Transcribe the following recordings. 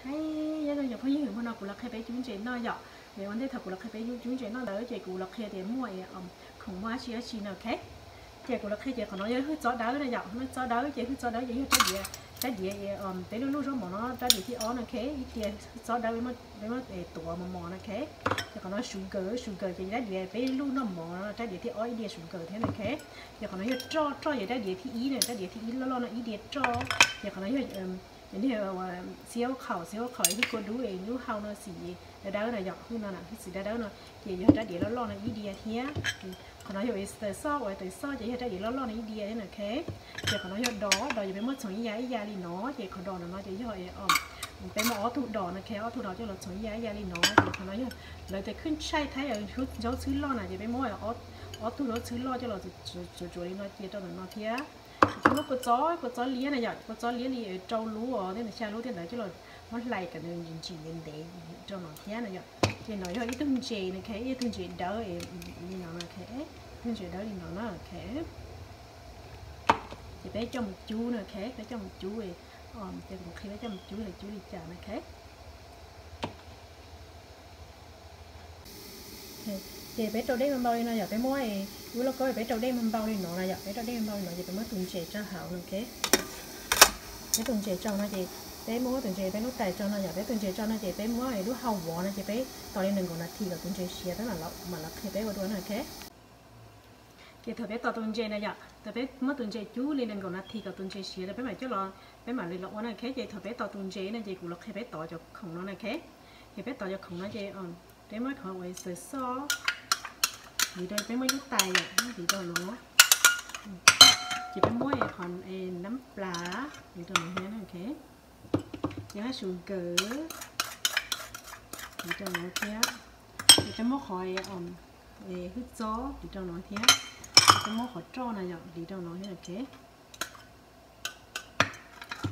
Nyob zoo cov phooj ywg, hmo no kuv los qhia peb cub ntses noj yom. Ua ntej thaum kuv los qhia peb cub ntses noj ntawd ces kuv los qhia tias muaj khoom muaj dab tsi dab tsi no, ok. Ces kuv los qhia ces qhov no yog hwj txob dawb na yom, hwj txob dawb ces hwj txob dawb ces yog rab diav, rab diav peb lub lub zaub mov no rab diav thib ob no, ok. Ib tias hwj txob dawb peb muab tuav mos mos no, ok. Ces qhov no sugar, sugar ces rab diav peb lub noj mov no rab diav thib ob ib diav sugar thiab na, ok. Ces qhov no yog roj, roj ces rab diav thib ib na, rab diav thib ib loj loj no ib diav roj. Ces qhov no yog niag xib hauv qhaum, xib hauv qhaum hwj kua dub es lub hau no xim dawb dawb na yom, hwj no na hwj xim dawb dawb no ces yog rab diav loj loj no ib diav thiab. Qhov no yog oyster sauce, oyster sauce ces yog rab diav loj loj no ib diav thiab na, ok. Ces qhov no yog dos, dos ces peb muab txhoov ib ya ib ya li no, ces qhov dos no ces yog peb muab ob tug dos no, ok, ob tug dos coj los txhoov ib ya ib ya li no. Ces qhov no yog lawv tias khwj tshaij thaib zaub txhwb loj na, ces peb muab ob tug zaub txhwb loj coj los tsuav tsuav li no cia rau ntawm no thiab. Ces peb muab kua txob, kua txob liab na yom, kua txob liab li rau lub os, tej ntawd xya lub tej ntawd coj los muab hlais kom nws ntsim ntev ntev rau no thiab na yom. Ces no yog ib tug ntses na, ok, ib tug ntses dawb li no na, ok, ib tug ntses dawb li no na, ok. Ces peb coj mus cub na, ok, peb coj mus cub, ces kuv qhia peb coj mus cub yog cub li cas na, ok. Ces peb rau dej npau npau li no yom, peb muab lub lauj kaub peb rau dej npau npau li no na yom, peb rau dej npau npau li no ces peb muab tus ntses tso hauv no, ok. Peb tus ntses tso no ces peb muab tus ntses peb lub tais tso no yom, peb tus ntses tso no ces peb muab lub hau vov no ces peb tos li nees nkaum nas this kom tus ntses siav peb mam los qhia peb ua dua na, ok. Ces thaum peb tos tus ntses na yom, thaum peb muab tus ntses cub li nees nkaum nas this kom tus ntses siav rau peb mam coj los, peb mam li los ua na, ok. Ces thaum peb tos tus ntses na ces kuv los qhia peb tov cov khoom no na, ok. Ces peb tov cov khoom no ces peb muab qhov uas xaws xoj li rau, peb muab lub tais yom, li rau no. Ces peb muab qhov nab plas li rau no thiab, ok. Ces hab sugar li rau no thiab. Ces peb muab qhov hwj txob li rau no thiab. Ces peb muab qhov roj na yom, li rau no thiab, ok.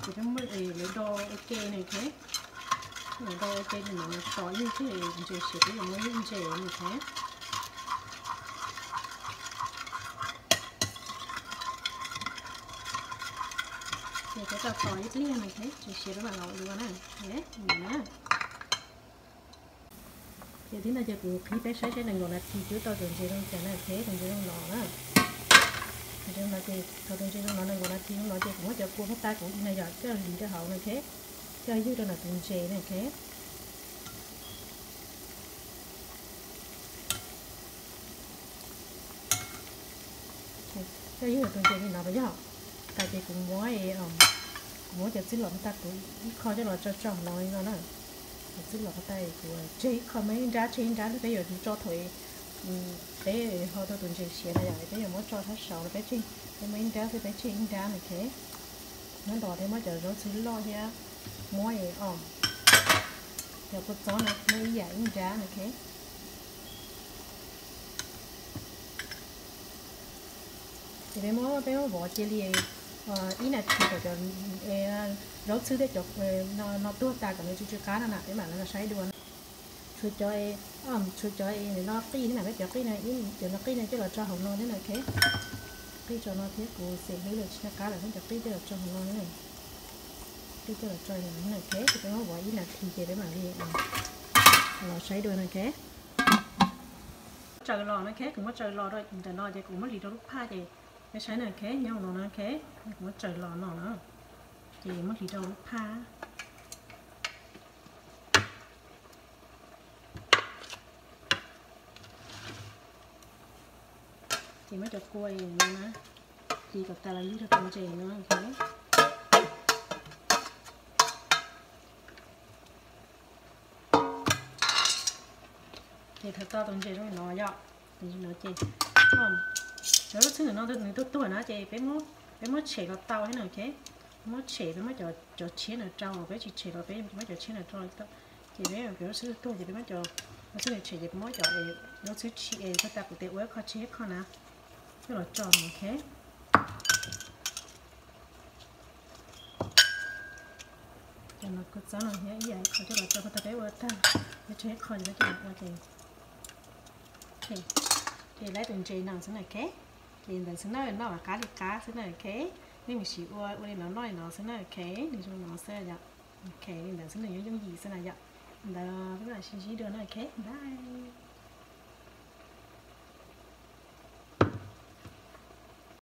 Ces peb muab lawv do ua ke na, ok. Lawv do ua ke li no, tos ib ntses, ntses siav peb yuav muab ib ntses na, ok. Ces peb tos tos ib pliag na, ok, ntses siav peb mam los dua na, ok, no na. Ces tib no ces kuv qhib peb saib seb nees nkaum nas this cub tau tus ntses zoo cas na, ok, tus ntses zoo no na. Tus ntses zoo no ces thaum tus ntses zoo no nees nkaum nas this zoo no ces kuv muab cov kua puag ta kuv i na yom coj hliv rau hauv na, ok, coj ywg rau ntawm tus ntses na, ok. Coj ywg tus ntses li no rau yog tas ces kuv muab, kuv muab cov txwj lom puag ta kuv ib qho coj los tso tso hauv no li no na. Cov txwj lom puag ta kuv tseg ib qho, muab ib nrab tseg ib nrab, peb yuav tso thaum peb ho tau tus ntses siav na yom, peb yuav muab tso sab saud no, peb tseg, peb muab ib nrab xwb peb tseg ib nrab na, ok. Nyob ntawd peb muab cov zaub txhwb loj thiab muab cov kua txob na muab ib yam ib nrab na, ok. Ces peb muab, peb muab vov cia li ib nas this kom cov zaub txhwb thiab cov no tuag tas kom nws tsw tsw qab no na, peb mam li los saib dua na. Tshuav cov, tshuav cov no qij thiab na, peb cov qij no, cov no qij no coj los tso hauv no thiab na, ok. Qij tso no thiab, kuv xim hlwb lawm tsis nco qab lawm, cov qij coj los tso hauv no thiab na. Qij coj los tso hauv no thiab na, ok. Ces peb muab vov ib nas this ces peb mam li los saib dua na, ok. Tsaws los no, ok, kuv muab tsaws los rau ntawm no ces kuv muab hliv rau lub phaj ces peb saib na, ok, nyob no na, ok. Kuv muab tsaws los no na, ces muab hliv rau lub phaj. Ces muab cov kua no na, hliv kom tas los ywg rau tus ntses no, ok. Ces thaum tau tus ntses zoo li no yom, tus ntses no ces cov zaub txhwb ntawm no nws tuag tuag na ces peb muab tshem los tau thiab na, ok. Peb muab tshem, peb muab cov tshiab no rau, peb tsis tshem los peb muab cov tshiab no rau. Ces peb cov zaub txhwb tuag ces peb muab cov zaub txhwb no tshem ces peb muab cov zaub txhwb tshiab es tuag tas kuv tias ua ib qho tseg ib qho na, coj los tso no, ok. Cov no kua txob no thiab ib yam ib qho coj los tso, tag peb ua tag, peb tseg ib qho ces peb coj los ua ces, ces laib tus ntses no xwb na, ok. Ces ntawd xwb na, noj mas qab li qab xwb na, ok. Nej mus sim ua ua li no noj li no xwb na, ok. Nws zoo no xwb yom. Ok, li ntawd xwb nws yuav yooj yim xwb na yom. Ntawd peb mam sib ntsib dua na, ok, bye.